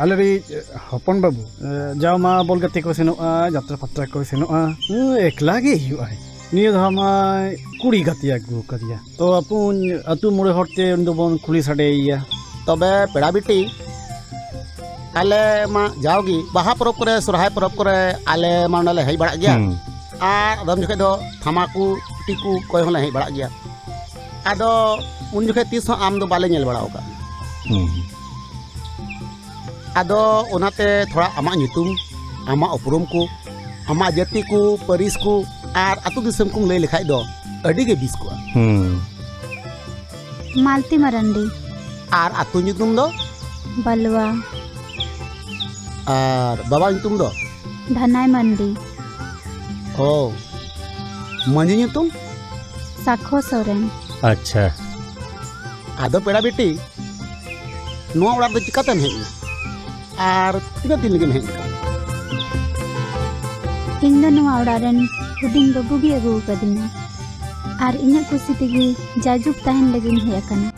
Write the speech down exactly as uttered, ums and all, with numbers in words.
ᱟᱞᱮᱨᱤᱡ ᱦᱚᱯᱚᱱ ᱵᱟᱹᱵᱩ, ᱡᱟᱣ ᱢᱟ ᱵᱚᱞ ᱜᱟᱛᱮ ᱠᱚ ᱥᱮᱱᱚᱜᱼᱟ, ᱡᱟᱛᱨᱟ ᱯᱟᱛᱨᱟ ᱠᱚ ᱥᱮᱱᱚᱜᱼᱟ, ᱮᱠᱞᱟ ᱜᱮ ᱦᱤᱡᱩᱜᱼᱟᱭ᱾ ᱱᱤᱭᱟᱹ ᱫᱷᱟᱣ ᱢᱟ ᱠᱩᱲᱤ ᱜᱟᱛᱮ ᱟᱹᱜᱩ ᱟᱠᱟᱫᱮᱭᱟ᱾ ᱛᱚ ᱟᱹᱯᱩᱧ ᱟᱹᱛᱩ ᱢᱚᱬᱮ ᱦᱚᱲ ᱛᱮ ᱩᱱᱤ ᱫᱚᱵᱚᱱ ᱠᱩᱞᱤ ᱥᱟᱰᱮᱭᱮᱭᱟ᱾ ᱛᱚᱵᱮ ᱯᱮᱲᱟ ᱵᱤᱴᱤ, ᱟᱞᱮ ᱢᱟ ᱡᱟᱣᱜᱮ ᱵᱟᱦᱟ ᱯᱚᱨᱚᱵᱽ ᱠᱚᱨᱮ, ᱥᱚᱨᱦᱟᱭ ᱯᱚᱨᱚᱵᱽ ᱠᱚᱨᱮ ᱟᱞᱮ ᱢᱟ ᱚᱸᱰᱮ ᱞᱮ ᱦᱮᱡ ᱵᱟᱲᱟᱜ ᱜᱮᱭᱟ᱾ ᱦᱩᱸ᱾ ᱟᱨ ᱟᱫᱚᱢ ᱡᱚᱠᱷᱮᱡ ᱫᱚ ᱛᱷᱟᱢᱟ ᱠᱚ, ᱴᱤ ᱠᱚ ᱠᱚᱭ ᱦᱚᱸᱞᱮ ᱦᱮᱡ ᱵᱟᱲᱟᱜ ᱜᱮᱭᱟ᱾ ᱟᱫᱚ ᱩᱱ ᱡᱚᱠᱷᱮᱡ ᱛᱤᱥ ᱦᱚᱸ ᱟᱢ ᱫᱚ ᱵᱟᱞᱮ ᱧᱮᱞ ᱵᱟᱲᱟ ᱟᱠᱟᱫ ᱢᱮᱭᱟ᱾ ᱦᱩᱸ᱾ ᱟᱫᱚ ᱚᱱᱟᱛᱮ ᱛᱷᱚᱲᱟ ᱟᱢᱟᱜ ᱧᱩᱛᱩᱢ, ᱟᱢᱟᱜ ᱩᱯᱨᱩᱢ ᱠᱚ, ᱟᱢᱟᱜ ᱡᱟᱹᱛᱤ ᱠᱚ, ᱯᱟᱹᱨᱤᱥ ᱠᱚ ᱟᱨ ᱟᱹᱛᱩ ᱫᱤᱥᱚᱢ ᱠᱚᱢ ᱞᱟᱹᱭ ᱞᱮᱠᱷᱟᱡ ᱫᱚ ᱟᱹᱰᱤ ᱜᱮ ᱵᱮᱥ ᱠᱚᱜᱼᱟ᱾ ᱦᱩᱸ᱾ ᱢᱟᱞᱛᱤ ᱢᱟᱨᱟᱱᱰᱤ᱾ ᱟᱨ ᱟᱹᱛᱩ ᱧᱩᱛᱩᱢ ᱫᱚ? ᱵᱟᱞᱩᱣᱟ᱾ ᱟᱨ ᱵᱟᱵᱟ ᱧᱩᱛᱩᱢ ᱫᱚ? ᱫᱷᱟᱱᱟᱭ ᱢᱟᱱᱰᱤ᱾ ᱚ, ᱢᱟᱹᱡᱷᱤ ᱧᱩᱛᱩᱢ? ᱥᱟᱠᱷᱚ ᱥᱚᱨᱮᱱ᱾ ᱟᱪᱪᱷᱟ᱾ ᱟᱫᱚ ᱯᱮᱲᱟ ᱵᱤᱴᱤ, ᱱᱚᱣᱟ ᱚᱲᱟᱜ ᱫᱚ ᱪᱤᱠᱟᱛᱮᱢ ᱦᱮᱡ ᱮᱱᱟ? ᱟᱨ ᱛᱤᱱᱟᱹᱜ ᱫᱤᱱ ᱞᱟᱹᱜᱤᱫ ᱮᱢ ᱦᱮᱡ ᱟᱠᱟᱱᱟ? ᱤᱧ ᱫᱚ ᱱᱚᱣᱟ ᱚᱲᱟᱜ ᱨᱮᱱ ᱦᱩᱰᱤᱧ ᱵᱟᱹᱵᱩ ᱜᱮ ᱟᱹᱜᱩ ᱟᱠᱟᱫᱤᱧᱟ᱾ ᱟᱨ ᱤᱧᱟᱹᱜ ᱠᱩᱥᱤ ᱛᱮᱜᱮ ᱡᱟᱭᱡᱩᱜᱽ ᱛᱟᱦᱮᱱ ᱞᱟᱹᱜᱤᱫ ᱤᱧ ᱦᱮᱡ ᱟᱠᱟᱱᱟ᱾